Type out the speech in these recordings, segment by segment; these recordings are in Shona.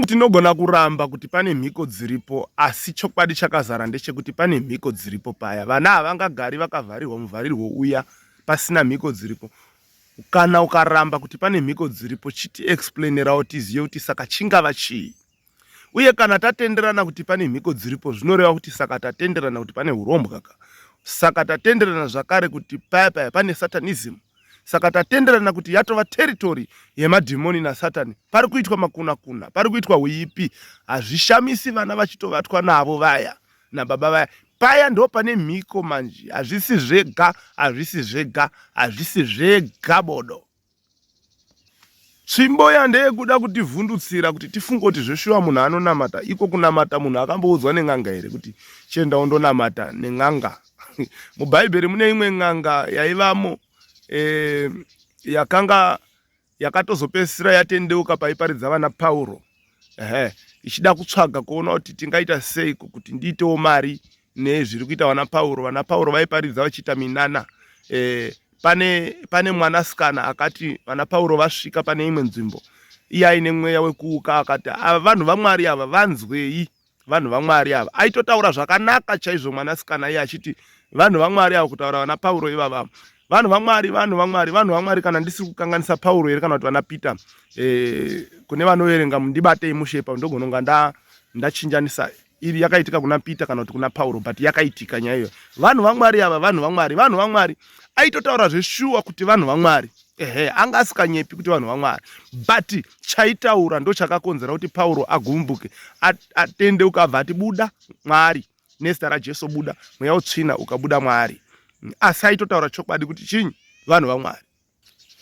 Hongu tinogona kuramba kuti pane mhiko dziripo asi chokwadi chakazara ndechekuti pane mhiko dziripo paya. Vana havangagari vakavharirwa muvharirwo uya pasina mhiko dziripo. Kana ukaramba kuti pane mhiko dziripo chiti explainerawo tizive kuti saka chingava chii. Uye kana tatenderana kuti pane mhiko dziripo zvinoreva kuti saka tatenderana kuti pane hurombwa ka. Saka tatenderana zvakare kuti paya paya pane satanism. Saka tatenderana kuti yatova territory yemadhimoni nasatani. Pari kuitwa makunakuna, pari kuitwa huipi. Hazvishamisi vana vachitovatwa navo vaya nababa vaya. Paya ndo pane mhiko manje. Hazvisi zvega, hazvisi zvega, hazvisi zvega bodo. Tsvimbo iya ndeyekuda kutivhundutsira kuti tifunge kuti zveshuwa munhu anonamata. Iko kunamata munhu akamboudzwa nen'anga here kuti chienda undonamata nen'anga? MuBhaibheri mune imwe n'anga yaivamo e, yakanga yakatozopedzisira yatendeuka paiparidza vana Pauro. Ehe, ichida kutsvaga kuona kuti tingaita seiko kuti ndiitewo mari nezviri kuita vana Pauro. Vana Pauro vaiparidza vachiita minana e, pane pane mwanasikana akati vana Pauro vasvika pane imwe nzvimbo iye aine mweya wekuuka akati ava vanhu vaMwari ava vanzwei vanhu vaMwari ava aitotaura zvakanaka chaizvo mwanasikana iye achiti vanhu vaMwari ava kutaura vana Pauro ivava vanhu vaMwari vanhu vaMwari vanhu vaMwari kana ndisiri kukanganisa Pauro here kana kuti vana Peter e, kune vanoverenga mundibatei mushe ipapo ndogononga ndachinjanisa iri yakaitika kuna Peter kana kuti kuna Pauro but yakaitika nyaya iyo vanhu vaMwari ava vanhu vaMwari vanhu vaMwari aitotaura zveshuwa kuti vanhu vaMwari ehe anga asikanyepi kuti vanhu vaMwari but chaitaura ndo chakakonzera kuti Pauro agumbuke atendeuka abva ati buda Mwari nezita raJesu buda mweya utsvina ukabuda Mwari asi aitotaura chokwadi kuti chinyi vanhu vaMwari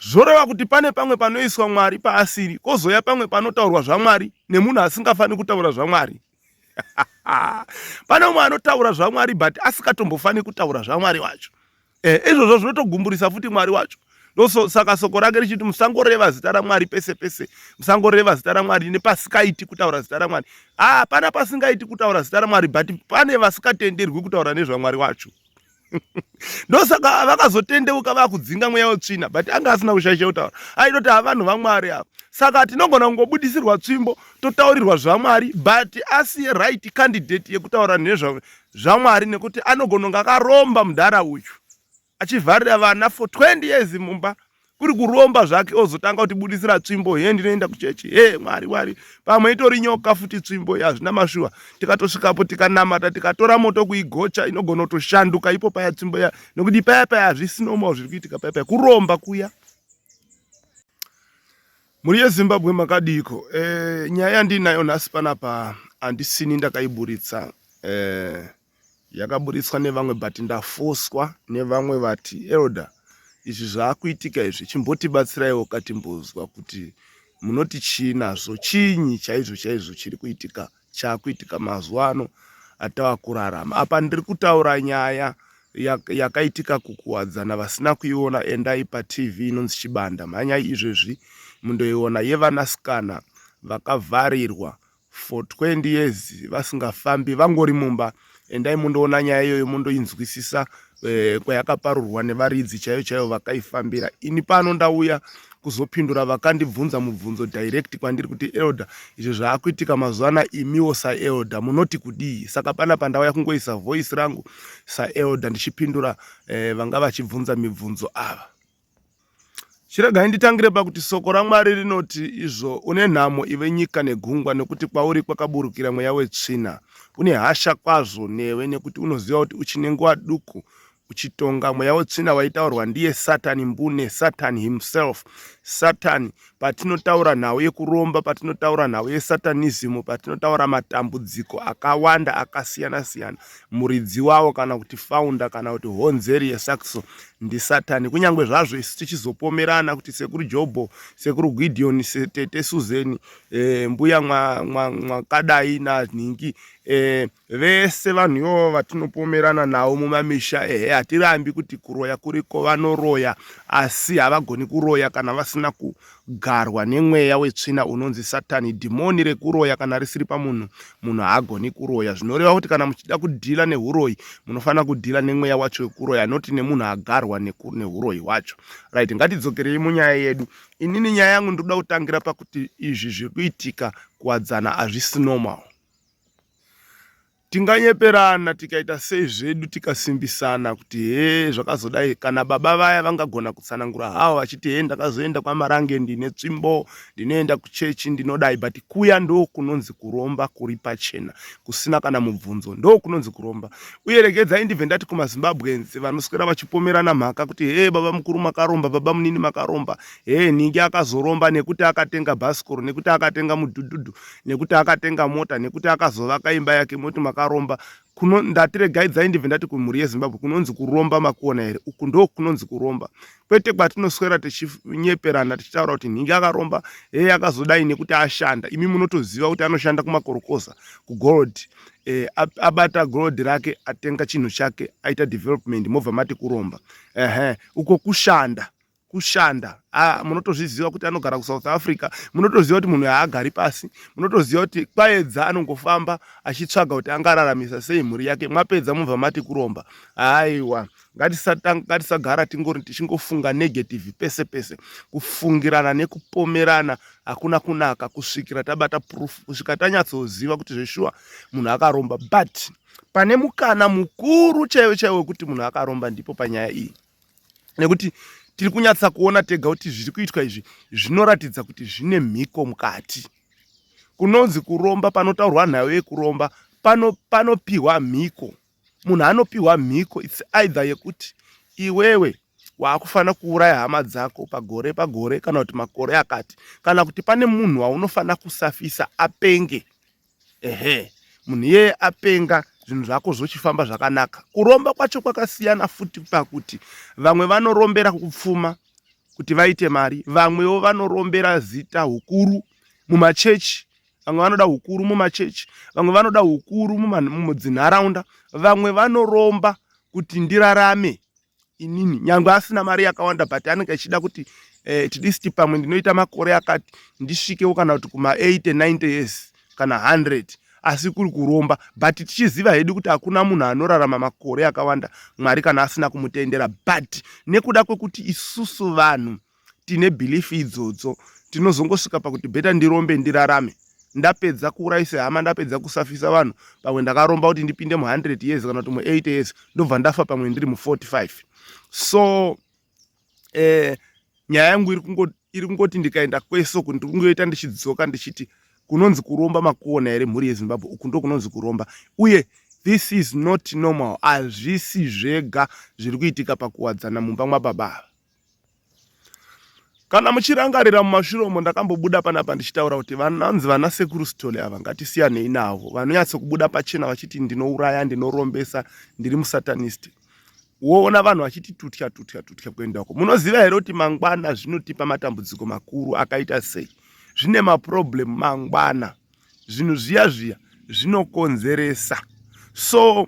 Zvoreva kuti pane pamwe panoiswa Mwari paasiri, kozouya pamwe panotaurwa zvaMwari nemunhu asingafaniri kutaura zvaMwari. Pane umwe anotaura zvaMwari but asikatombofaniri kutaura zvaMwari wacho. Eh, izvozvo zvinotogumburisa futi Mwari wacho. Ndoso saka soko rake richiti musangoreva zita raMwari pese pese, musangoreva zita raMwari nepasikaiti kutaura zita raMwari. Ah, pana pasingaiti kutaura zita raMwari but pane vasikatenderwi kutaura nezvaMwari wacho. Ndosaka vakazotendeuka vakudzinga mweya wetsvina but anga asina kushaisha kutaura aitoti havanhu vamwari ava. Saka tinogona kungobudisirwa tsvimbo totaurirwa zvamwari but asiye right candidate yekutaura nezvamwari nekuti anogona kunge akaromba mudhara uyu achivharira vana for 20 years mumba kuri kuromba zvake ozotanga kutibudisira tsvimbo he ndinoenda kuchechi he mwari mwari pamwe itori nyoka futi tsvimbo yazvina mashuwa tikatosvikapo tikanamata tikatora moto kuigocha inogona kutoshanduka ipo paya tsvimbo ya nokuti paya paya hazvisi normal zviri kuitika paya paya kuromba kuya mhuri yezimbabwe makadiiko e, nyaya yandinayo nhasi panapa handisini ndakaiburitsa e, yakaburitswa nevamwe but ndafoswa nevamwe vati elder izvi zvaakuitika izvi chimbotibatsiraiwo katimbozwa kuti munoti chii nazvo chinyi chaizvo chaizvo chiri kuitika chaakuitika mazuva ano atava kurarama apa ndiri kutaura nyaya yakaitika kukuwadzana vasina kuiona endai patv inonzi chibanda mhanyai izvezvi mundoiona yevanasikana vakavharirwa for 20 years vasingafambi vangori mumba endai mundoona nyaya iyoyo mundoinzwisisa eh, kwayakaparurwa nevaridzi chaiyo chaiyo vakaifambira ini pano ndauya kuzopindura vakandibvunza mubvunzo direct kwandiri kuti elder izvo zvaakuitika mazuva ana imiwo saelder munoti kudii saka pana pandauya kungoisa voice rangu saelder ndichipindura eh, vanga vachibvunza mibvunzo ava Chiregai nditangire pakuti soko raMwari rinoti izvo une nhamo ive nyika negungwa nekuti kwauri kwakaburukira mweya wetsvina. Une hasha kwazvo newe nekuti unoziva kuti uchine nguva duku uchitonga. Mweya wetsvina waitaurwa ndiye Satani mbune, Satan himself. Satani patinotaura nhau yekuromba, patinotaura nhau yesatanism, patinotaura matambudziko akawanda akasiyana siyana, muridzi wawo kana kuti founder kana kuti honzeri yesaxo ndisatani. Kunyange zvazvo isu tichizopomerana kuti sekuru Jobho, sekuru Gideon, tete Susan, e, mbuya mwakadai mwa, mwa nanhingi e, vese vanhu ivovo vatinopomerana navo mumamisha ehe hatirambi kuti kuroya kuriko vanoroya asi havagoni kuroya kana vasina Kugarwa nemweya wetsvina unonzi Satani, dhimoni rekuroya kana risiri pamunhu, munhu haagoni kuroya. Zvinoreva kuti kana muchida kudhila nehuroyi, munofanira kudhila nemweya wacho wekuroya, not nemunhu agarwa nehuroyi hwacho. Right, ngatidzokerei munyaya yedu. Inini nyaya yangu ndinoda kutangira pakuti izvi zviri kuitika kuwadzana hazvisi normal. Tinganyeperana tikaita sei zvedu tikasimbisana kuti hee zvakazodai kana baba vaya vangagona kutsanangura hawo vachiti hee ndakazoenda kwaMarange ndine tsvimbo ndinoenda kuchechi ndinodai but kuya ndo kunonzi kuromba kuri pachena kusina kana mubvunzo ndo kunonzi kuromba uye regedzai ndibve ndati kumaZimbabweans vanoswera vachipomerana mhaka kuti hee baba mukuru makaromba baba munini makaromba hee nhingi akazoromba nekuti akatenga bhasikoro nekuti akatenga mudhudhudhu nekuti akatenga mota nekuti akazovaka imba yake moti makaromba kuno ndati regaidzai ndibve ndati kumhuri yeZimbabwe kunonzi kuromba makuona here uku ndo kunonzi kuromba kwete kwatinoswera tichinyeperana tichitaura kuti nhingi akaromba heye akazodai nekuti ashanda imi munotoziva kuti anoshanda kumakorokoza kugold e, abata gold rake atenga chinhu chake aita development mobva mati kuromba ehe uko kushanda kushanda ah, munotozviziva kuti anogara kuSouth Africa munotoziva kuti munhu haagari pasi munotoziva kuti kwaedza anongofamba achitsvaga kuti angararamisa sei mhuri yake mwapedza mubva mati kuromba aiwa ngatisagara tingori tichingofunga negative pese pese kufungirana nekupomerana hakuna kunaka kusvikira tabata proof kusvika tanyatsoziva kuti zveshuwa munhu akaromba but pane mukana mukuru chaiwo chaiwo wekuti munhu akaromba ndipo panyaya iyi nekuti tiri kunyatsa kuona tega kuti zviri kuitwa izvi zvinoratidza kuti zvine mhiko mukati kunonzi kuromba panotaurwa nhau yekuromba panopiwa pano mhiko munhu anopiwa mhiko its either yekuti iwewe waakufanira kuuraya hama dzako pagore pagore kana kuti makore akati kana kuti pane munhu waunofanira kusafisa apenge ehe munhu iyeye apenga zvinhu zvako zvochifamba zvakanaka kuromba kwacho kwakasiyana futi pakuti vamwe vanorombera kupfuma kuti vaite mari vamwewo vanorombera zita hukuru mumachechi vamwe vanoda hukuru mumachechi vamwe vanoda hukuru mudzinharaunda vamwe vanoromba kuti ndirarame inini nyangwe asina mari yakawanda but anenge achida kuti eh, at least pamwe ndinoita makore akati ndisvikewo kana kuti kuma 80 90 years kana 100 asi kuri kuromba but tichiziva hedu kuti hakuna munhu anorarama makore akawanda Mwari kana asina kumutendera but nekuda kwekuti isusu vanhu tine belief idzodzo tinozongosvika pakuti better ndirombe ndirarame ndapedza kuurayisa hama ndapedza kusafisa vanhu pamwe ndakaromba kuti ndipinde mu100 years kana kuti mu80 years ndobva ndafa pamwe ndiri mu45 so eh, nyaya yangu iri kungoti ndikaenda kwese uku ndiri kungoita ndichidzoka ndichiti kunonzi kuromba makuona here mhuri yeZimbabwe uku ndo kunonzi kuromba uye this is not normal hazvisi zvega zviri kuitika pakuwadzana mumba mwababa ava kana muchirangarira mumashure umo ndakambobuda panapa ndichitaura kuti vananzi vana sekuru Sithole ava ngatisiyanei navo vanonyatsokubuda pachena vachiti ndinouraya ndinorombesa ndiri musatanist woona vanhu vachiti tutya tutya tutya kuendako munoziva here kuti mangwana zvinotipa matambudziko makuru akaita sei zvine maproblem mangwana zvinhu zviya zviya zvinokonzeresa so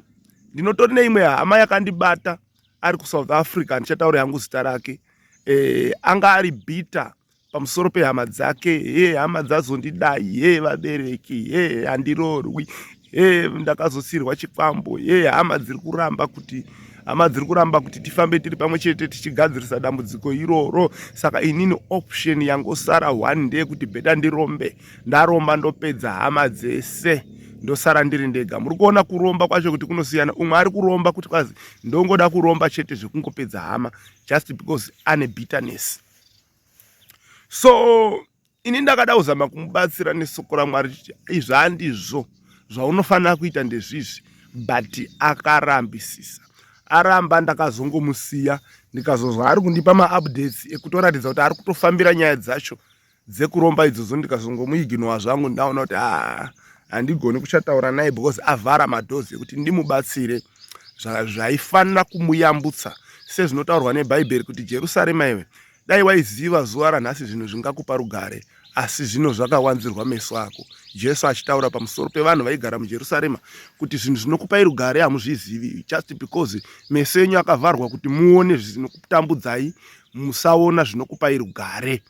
ndinotori neimwe hama yakandibata ari kuSouth Africa ndichataura yangu zita rake e, anga ari bitter pamusoro pehama dzake he hama dzazondidai he vabereki he handirorwi he ndakazosirwa chikwambo he hama dziri kuramba kuti hama dziri kuramba kuti tifambe tiri pamwe chete tichigadzirisa dambudziko iroro saka inini option yangosara one ndeyekuti better ndirombe ndaromba ndopedza hama dzese ndosara ndiri ndega muri kuona kuromba kwacho kuti kunosiyana umwe ari kuromba kuti kwazi ndongoda kuromba chete zvekungopedza hama just because ane bitterness so ini ndakada kuzama kumubatsira nesoko raMwari izvi handizvo zvaunofanira kuita ndezvizvi but akarambisisa aramba ndakazongomusiya ndikazozwa ari kundipa maupdates ekutoratidza kuti ari kutofambira nyaya dzacho dzekuromba idzodzo ndikazongomuignora zvangu ndaona kuti ah, handigoni kuchataura naye because avhara madoors ekuti ndimubatsire zvaifanira kumuyambutsa sezvinotaurwa nebhaibheri kuti Jerusarema iwe dai waiziva zuva ranhasi zvinhu zvingakupa rugare asi zvino zvakawanzirwa meso ako Jesu achitaura pamusoro pevanhu vaigara muJerusarema kuti zvinhu zvinokupai rugare hamuzvizivi just because meso enyu akavharwa kuti muone zvinokutambudzai musaona zvinokupai rugare.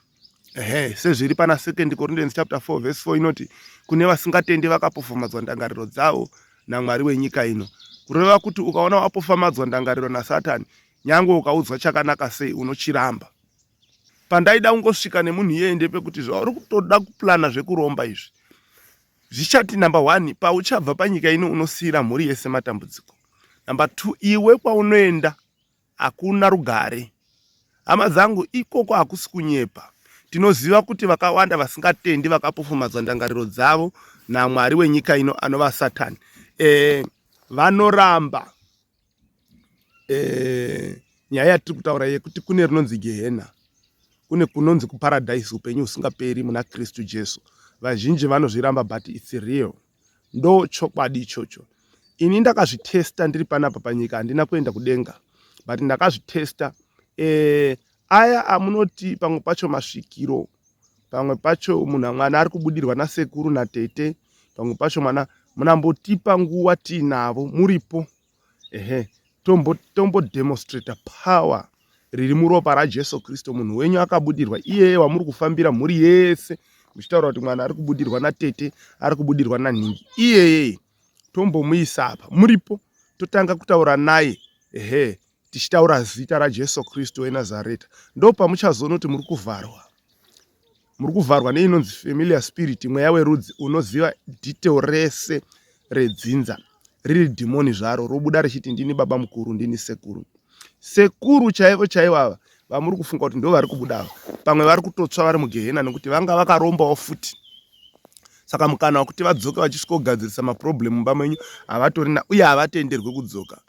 Ehe, sezviri pana 2 Corinthians chapter 4 verse 4 inoti kune vasingatendi vakapofomadzwa ndangariro dzavo naMwari wenyika ino. Kureva kuti ukaona wapofamadzwa ndangariro naSatani, nyangwe ukaudzwa chakanaka sei unochiramba. Pandaida kungosvika nemunhu iyeye ndepekuti zvauri kutoda kuplana zvekuromba izvi zvichati number one, pauchabva panyika ino unosiira mhuri yese matambudziko. Number two, iwe kwaunoenda Hakuna rugare. Hama dzangu, ikoko hakusi kunyepa. Tinoziva kuti vakawanda vasingatendi vakapofomadzwa ndangariro dzavo namwari wenyika ino anova Satani. E, vanoramba e, nyaya yatiri kutaura yekuti kune rinonzi gehena, kune kunonzi kuparadhaisi, upenyu husingaperi muna Kristu Jesu. Vazhinji vanozviramba but it's real. Ndo chokwadi ichocho. Ini ndakazvitesta ndiri panapa panyika, handina kuenda kudenga but ndakazvitesta. E, aya amunoti pamwe pacho masvikiro, pamwe pacho munhu mwana ari kubudirwa nasekuru natete, pamwe pacho mwana munambotipa nguva tiinavo muripo. Ehe, tombo tombo demonstrate power riri muropa raJesu Kristu. Munhu wenyu akabudirwa iyeye wamuri kufambira mhuri yese muchitaura kuti mwana ari kubudirwa natete, ari kubudirwa nanhingi, iyeye tombomuisa apa muripo, totanga kutaura naye. Ehe, tichitaura zita raJesu Kristu weNazareta. Ndo pamuchazoona kuti muri kuvharwa, muri kuvharwa neinonzi familiar spirit, mweya werudzi unoziva detail rese redzinza, riri dhimoni zvaro robuda richiti ndini baba mukuru, ndini sekuru. Sekuru chaivo chaivo ava vamuri kufunga kuti ndo vari kubuda ava, pamwe vari kutotsva vari mugehena nekuti vanga vakarombawo futi. Saka mukana wekuti vadzoke vachisvikogadzirisa maproblem mumba menyu havatorina, uye havatenderwe kudzoka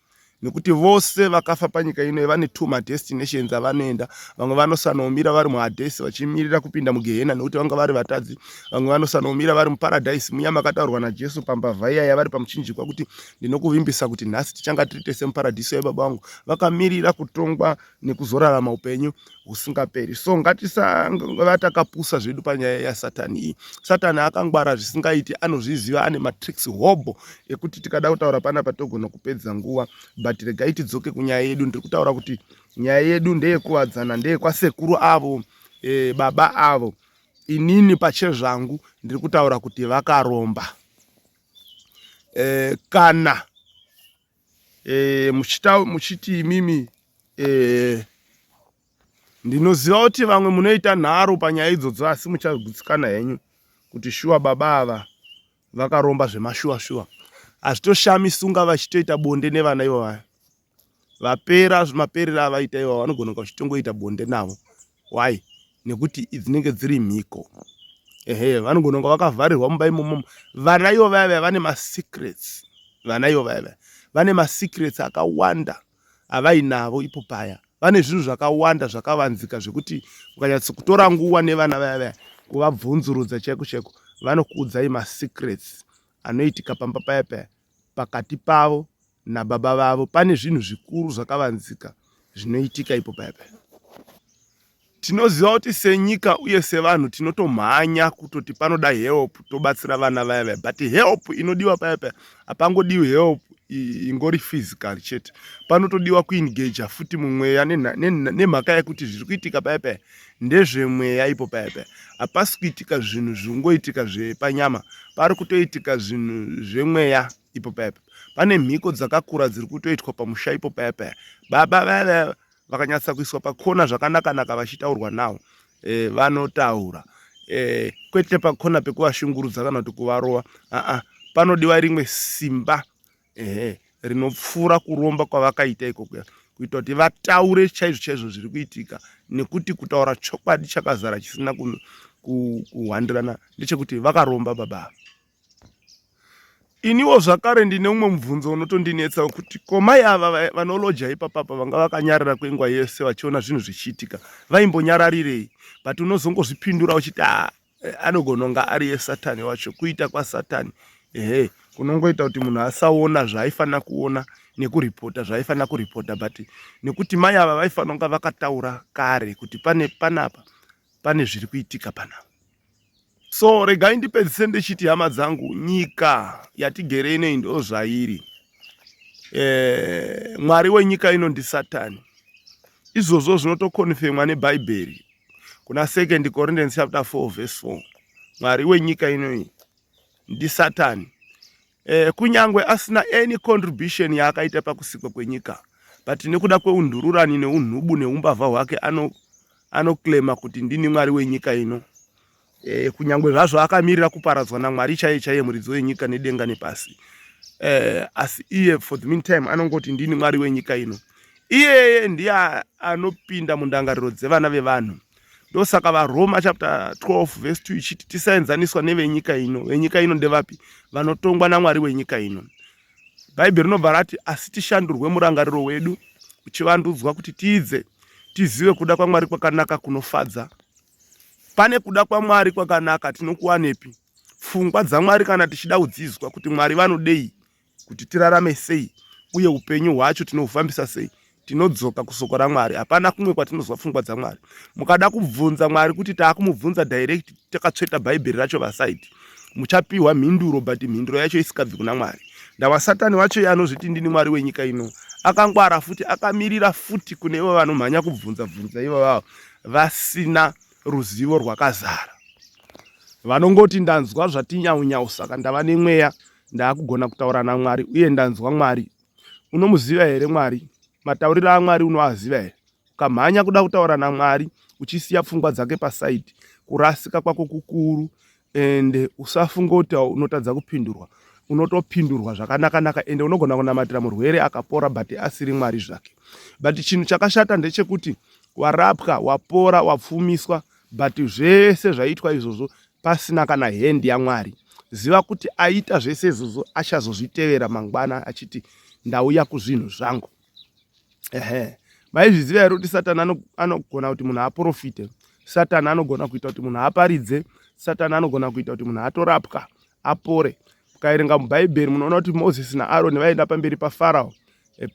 nekuti vose vakafa panyika ino vane two madestinations avanoenda. Vamwe vanosanomira vari muhadhesi vachimirira kupinda mugehena nekuti vanga vari vatadzi. Vamwe vanosanomira vari muparadhaisi muya makataurwa naJesu pambavha iya yavari pamuchinjikwa kuti ndinokuvimbisa kuti nhasi tichanga tiri tese muparadhiso yababa vangu, vakamirira kutongwa nekuzorarama upenyu husingaperi. So ngatisava takapusa zvedu panyaya yaSatani iyi. Satani akangwara zvisingaiti, anozviziva, ane matricks hobho ekuti tikada kutaura panapa togona kupedza nguva, but regai tidzoke kunyaya yedu. Ndiri kutaura kuti nyaya yedu ndeyekuwadzana, ndeyekwasekuru avo, e, baba avo. Inini pachezvangu ndiri kutaura kuti vakaromba. E, kana e, muchita muchiti imimi e, ndinoziva kuti vamwe munoita nharo panyaya idzodzo, asi muchagutsikana henyu kuti shuwa baba ava vakaromba zvemashuwa shuwa. Hazvitoshamisi unga vachitoita bonde nevana ivo vaya vapera maperero avaita ivo, vanogona kunga vachitongoita bonde navo. Why? Nekuti dzinenge dziri mhiko. Ehe, vanogona kunga vakavharirwa mumba imomo. Vana ivo vaya vaya vane masecrets, vana ivo vaya vaya vane masecrets akawanda avainavo ipo paya. Vane zvinhu zvakawanda zvakavanzika zvekuti ukanyatso kutora nguva nevana vaya vaya kuvabvunzurudza chaiko chaiko, vanokuudzai masecrets anoitika pamba paya paya pakati pavo nababa vavo. Pane zvinhu zvikuru zvakavanzika zvinoitika ipo paya paya. Tinoziva kuti senyika uye sevanhu tinotomhanya kutoti panoda help, tobatsira vana vaya vaya, but help inodiwa paya paya hapangodiwi help ingori physical chete, panotodiwa kuengaja futi mumweya, nemhaka yekuti zviri kuitika paya paya ndezvemweya. Ipo paya paya hapasi kuitika zvinhu zvingoitika zvepanyama, pari kutoitika zvinhu zvemweya ipo paya paya. Pane mhiko dzakakura dziri kutoitwa pamusha ipo paya paya. Baba vaya vaya vakanyatsa kuiswa pakona zvakanaka-naka vachitaurwa nawo, e, vanotaura e, kwete pakona pekuvashungurudza kana kuti kuvarova. Aa, panodiwa rimwe simba, ehe, rinopfuura kuromba kwavakaita ikokuya, kuita kuti vataure chaizvo chaizvo zviri kuitika, nekuti kutaura chokwadi chakazara chisina kuhwandirana ndechekuti vakaromba baba ava. Iniwo zvakare ndine umwe mubvunzo unotondinetsa wekuti ko mai ava vanoloja ipapapa vanga vakanyarara kwenguva yese vachiona zvinhu zvichiitika vaimbonyararirei? But unozongozvipindura uchiti ah, anogona kunga ari yesatani wacho, kuita kwasatani ehe kunongoita kuti munhu asaona zvaaifanira kuona nekuripota zvaaifanira kuripota. But nekuti mai ava vaifanira kunga vakataura kare kuti pane panapa pane zviri kuitika panapa. So regai ndipedzise ndichiti hama dzangu, nyika yatigere inei ndo zvairi. E, mwari wenyika ino ndisatani. Izvozvo zvinotokonfemwa nebhaibheri. Kuna Second Corinthians chapter 4 verse 4, mwari wenyika inoyi ndisatani. Kunyangwe asina any contribution yaakaita pakusikwa kwenyika, but nekuda kweundururani neunhubu neumbavha hwake anoclaima kuti ndini mwari wenyika ino. Kunyangwe zvazvo akamirira kuparadzwa namwari chaiye chaiye, muridzi wenyika nedenga nepasi, asi iye for the meantime anongoti ndini mwari wenyika ino. Iyeye ndiye anopinda mundangariro dzevana vevanhu. Ndosaka vaRoma chapter 12 verse 2 ichiti tisaenzaniswa nevenyika ino. Venyika ino ndevapi? Vanotongwa namwari wenyika ino. Bhaibheri rinobva rati asi tishandurwe murangariro wedu uchivandudzwa, kuti tiidze tizive kuda kwaMwari kwakanaka kunofadza. Pane kuda kwaMwari kwakanaka tinokuwanepi? Pfungwa dzaMwari, kana tichida kudzizwa kuti Mwari vanodei, kuti tirarame sei, uye upenyu hwacho tinohufambisa sei, tinodzoka kusoko raMwari. Hapana kumwe kwatinozwa pfungwa dzaMwari. Mukada kubvunza Mwari kuti taakumubvunza direct, takatsveta Bhaibheri racho vasaidi, muchapiwa mhinduro, but mhinduro yacho isikabvi kuna Mwari. Ndava Satani wacho iye anozviti ndini mwari wenyika ino. Akangwara futi, akamirira futi kune ivo vanomhanya kubvunza bvunza ivo vavo vasina ruzivo rwakazara, vanongoti ndanzwa zvatinyaunyau, saka ndava nemweya, ndaakugona kutaura naMwari uye ndanzwa Mwari. Unomuziva here Mwari? Matauriro aMwari unoaziva here? Ukamhanya kuda kutaura naMwari uchisiya pfungwa dzake pasaidi, kurasika kwako kukuru. Ende usafunga kuti unotadza kupindurwa. Unotopindurwa zvakanaka-naka, ende unogona kunamatira murwere akapora, but asiri Mwari zvake. But chinhu chakashata ndechekuti warapwa, wapora, wapfumiswa, but zvese zvaitwa izvozvo pasina kana hand yaMwari. Ziva kuti aita zvese izvozvo achazozvitevera mangwana achiti ndauya kuzvinhu zvangu. Ehe, maizviziva here kuti Satani anogona kuti munhu aprofite? Satani anogona kuita kuti munhu aparidze. Satani anogona kuita kuti munhu atorapwa apore. Mukaerenga muBhaibheri munoona kuti Mozisi naAroni vaenda pamberi paFarao,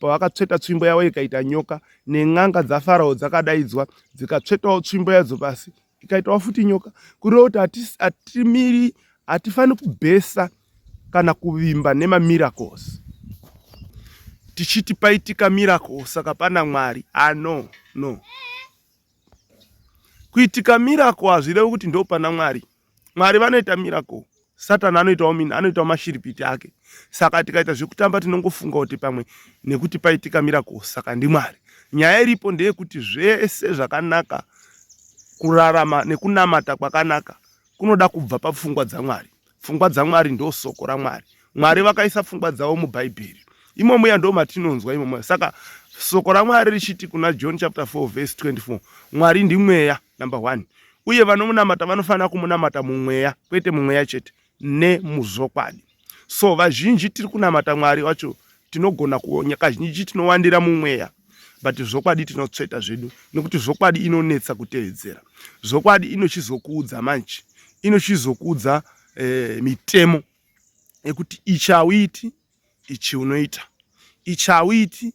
pavakatsveta tsvimbo yavo ikaita nyoka, nen'anga dzaFarao dzakadaidzwa dzikatsvetawo tsvimbo yadzo pasi ikaitawo futi nyoka. Kureva kuti hatimiri, hatifani kubhesa kana kuvimba nemamiracles tichiti paitika miracle saka pana Mwari. Ah, no, no, kuitika miracle hazvirevi kuti ndo pana Mwari. Mwari vanoita miracle, Satani anoitawo mini, anoitawo mashiripiti ake. Saka tikaita zvekutamba tinongofunga kuti pamwe nekuti paitika miracle saka ndiMwari. Nyaya iripo ndeyekuti zvese zvakanaka, kurarama nekunamata kwakanaka kunoda kubva papfungwa dzaMwari. Pfungwa dzaMwari ndo soko raMwari. Mwari vakaisa pfungwa dzavo muBhaibheri imomuya, ndo matinonzwa imomuya. Saka soko raMwari richiti kuna John chapter 4 verse 24, Mwari ndimweya, number 1, uye vanomunamata vanofanira kumunamata mumweya, kwete mumweya chete, nemuzvokwadi. So vazhinji tiri kunamata Mwari wacho tinogona kuonya, kazhinji tinowandira mumweya, but zvokwadi tinotsveta zvedu, nekuti zvokwadi inonetsa kutevedzera. Zvokwadi inochizokuudza manje, inochizokuudza mitemo yekuti ichi hauiti, ichi unoita, ichi hauiti,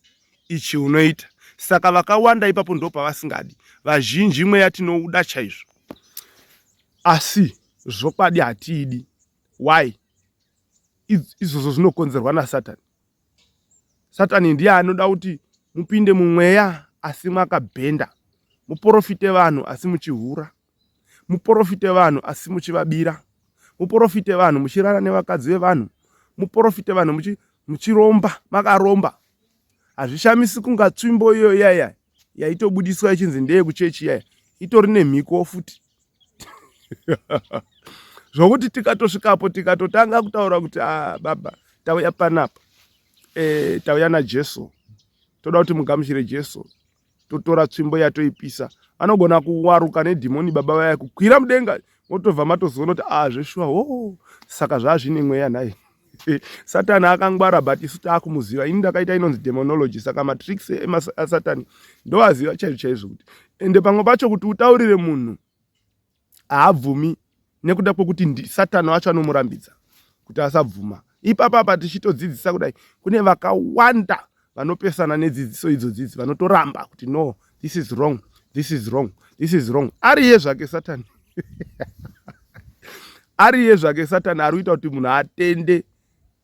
ichi unoita. Saka vakawanda ipapo ndo pavasingadi. Vazhinji mweya tinouda chaizvo, asi zvokwadi hatiidi. Why? Izvozvo zvinokonzerwa naSatani. Satani ndiye anoda kuti mupinde mumweya asi mwakabhenda, muprofite vanhu asi muchihura, muprofite vanhu asi muchivabira, muprofite vanhu muchirara nevakadzi vevanhu, muprofite vanhu muchiromba, makaromba. Hazvishamisi kunga tsvimbo iyo iyaya yaitobudiswa ichinzi ndeyekuchechi iyaya itori nemhiko futi, zvokuti tikatosvikapo tikatotanga kutaura kuti, ah, baba, tauya panapa, tauya naJesu, toda kuti mugamuchire Jesu, totora tsvimbo yatoipisa, anogona kuwaruka nedhimoni baba vaya kukwira mudenga, motobva matozoona kuti, ah, zveshuwa ho, saka zvazvine mweya nhai. Satani akangwara, but isu taakumuziva. Ini ndakaita inonzi demonology, saka matricks asatani ndoaziva chaizvo chaizvo, kuti ende pamwe pacho kuti utaurire munhu haabvumi nekuda kwekuti Satani wacho anomurambidza kuti asabvuma. Ipapa apa tichitodzidzisa kudai, kune vakawanda vanopesana nedzidziso idzodzidzi, vanotoramba kuti no, this is wrong, this is wrong, this is wrong. Ariye zvake Satani, ariye zvake Satani ari kuita kuti munhu atende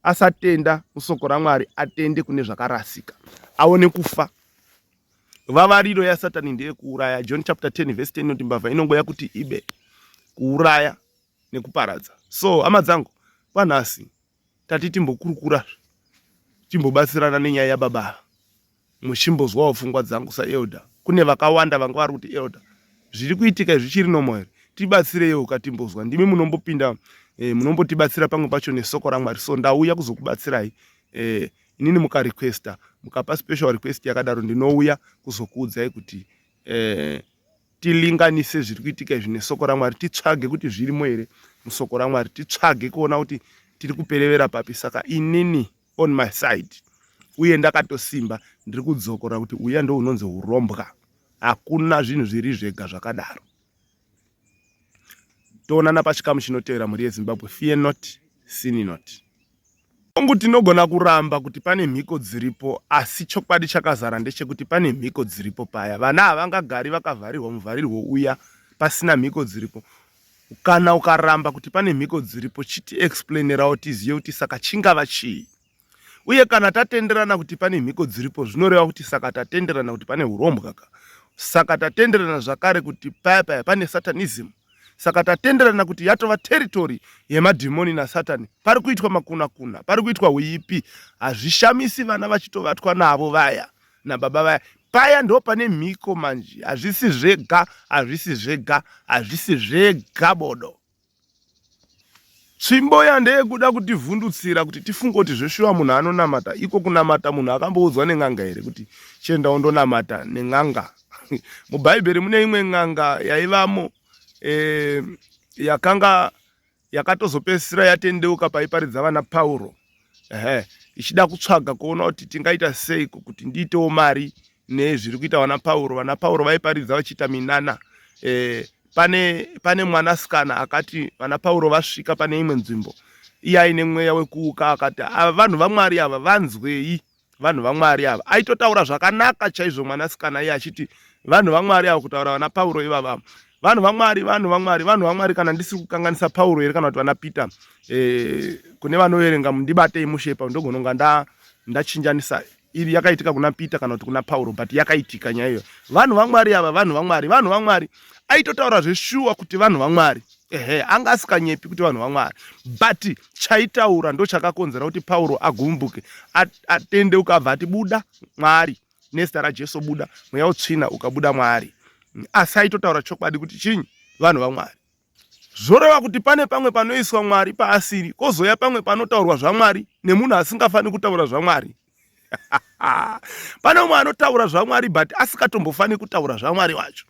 asatenda musoko raMwari, atende kune zvakarasika, aone kufa. Vavariro yaSatani ndeyekuuraya. John chapter 10 verse 10 inoti mbavha inongouya kuti ibe, kuuraya nekuparadza. So hama dzangu, kwanhasi tati timbokurukura timbobatsirana nenyaya yababa ava muchimbozwawo pfungwa dzangu saelder. Kune vakawanda vanga vari kuti elder zviri kuitika izvi zvichiri normal here? Tibatsireiwo ka timbozwa. Ndimi munombopinda eh, munombotibatsira pamwe pacho nesoko raMwari. So ndauya kuzokubatsirai eh, inini mukarequesta mukapa special request yakadaro ndinouya kuzokuudzai kuti eh, tilinganise zviri kuitika izvi nesoko ramwari titsvage kuti zvirimo here musoko ramwari titsvage kuona kuti tiri kuperevera papi saka inini on my side uye ndakatosimba ndiri kudzokora kuti uya ndo unonzi urombwa hakuna zvinhu zviri zvega zvakadaro toonana pachikamu chinotevera mhuri yezimbabwe fear not sin not Hongu tinogona kuramba kuti pane mhiko dziripo asi chokwadi chakazara ndechekuti pane mhiko dziripo paya. Vana havangagari vakavharirwa muvharirwo uya pasina mhiko dziripo. Kana ukaramba kuti pane mhiko dziripo chiti explainerawo tizive kuti saka chingava chii. Uye kana tatenderana kuti pane mhiko dziripo zvinoreva kuti saka tatenderana kuti pane hurombwa ka. Saka tatenderana zvakare kuti paya paya pane satanism. Saka tatenderana kuti yatova territory yemadhimoni nasatani. Pari kuitwa makunakuna, pari kuitwa huipi. Hazvishamisi vana vachitovatwa navo vaya nababa vaya. Paya ndo pane mhiko manje. Hazvisi zvega, hazvisi zvega, hazvisi zvega bodo. Tsvimbo iya ndeyekuda kutivhundutsira kuti tifunge kuti zveshuwa munhu anonamata. Iko kunamata munhu akamboudzwa nen'anga here kuti chienda undonamata nen'anga? MuBhaibheri mune imwe n'anga yaivamo e, yakanga yakatozopedzisira yatendeuka paiparidza vana Pauro. Ehe, ichida kutsvaga kuona kuti tingaita seiko kuti ndiitewo mari nezviri kuita vana Pauro. Vana Pauro vaiparidza vachiita minana e, pane, pane mwanasikana akati vana Pauro vasvika pane imwe nzvimbo iye aine mweya wekuuka akati ava vanhu vaMwari ava vanzwei vanhu vaMwari ava aitotaura zvakanaka chaizvo mwanasikana iye achiti vanhu vaMwari ava kutaura vana Pauro ivava vanhu vaMwari vanhu vaMwari vanhu vaMwari kana ndisiri kukanganisa Pauro here kana kuti vana Peter e, kune vanoverenga mundibatei mushe ipapo ndogononga ndachinjanisa iri yakaitika kuna Peter kana kuti kuna Pauro but yakaitika nyaya iyo vanhu vaMwari ava vanhu vaMwari vanhu vaMwari aitotaura zveshuwa kuti vanhu vaMwari ehe anga asikanyepi kuti vanhu vaMwari but chaitaura ndo chakakonzera kuti Pauro agumbuke atendeuka abva ati buda Mwari nezita raJesu buda mweya utsvina ukabuda Mwari asi aitotaura chokwadi kuti chinyi vanhu vaMwari Zvoreva kuti pane pamwe panoiswa Mwari paasiri, kozouya pamwe panotaurwa zvaMwari nemunhu asingafaniri kutaura zvaMwari. Pane umwe anotaura zvaMwari but asikatombofaniri kutaura zvaMwari wacho.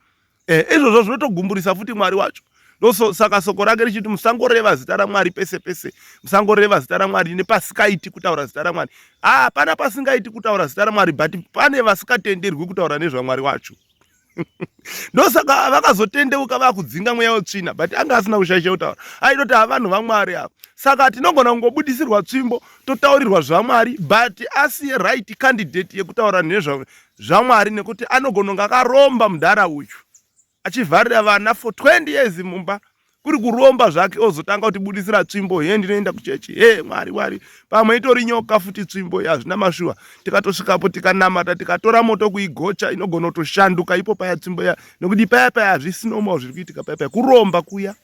Eh, izvozvo zvinotogumburisa futi Mwari wacho. Ndoso saka soko rake richiti musangoreva zita raMwari pese pese, musangoreva zita raMwari nepasikaiti kutaura zita raMwari. Ah, pana pasingaiti kutaura zita raMwari but pane vasikatenderwi kutaura nezvaMwari wacho. Ndosaka vakazotendeuka vakudzinga mweya wetsvina but anga asina kushaisha kutaura aitoti havanhu vamwari ava saka tinogona kungobudisirwa tsvimbo totaurirwa zvamwari but asiye right candidate yekutaura nezvamwari nekuti anogona kunge akaromba mudhara uyu achivharira vana for 20 years mumba kuri kuromba zvake ozotanga kutibudisira tsvimbo he ndinoenda kuchechi he mwari mwari pamwe itori nyoka futi tsvimbo hazvina mashuwa tikatosvikapo tikanamata tikatora moto kuigocha inogona kutoshanduka ipo paya tsvimbo ya nekuti paya paya hazvisi normal zviri kuitika paya paya kuromba kuya.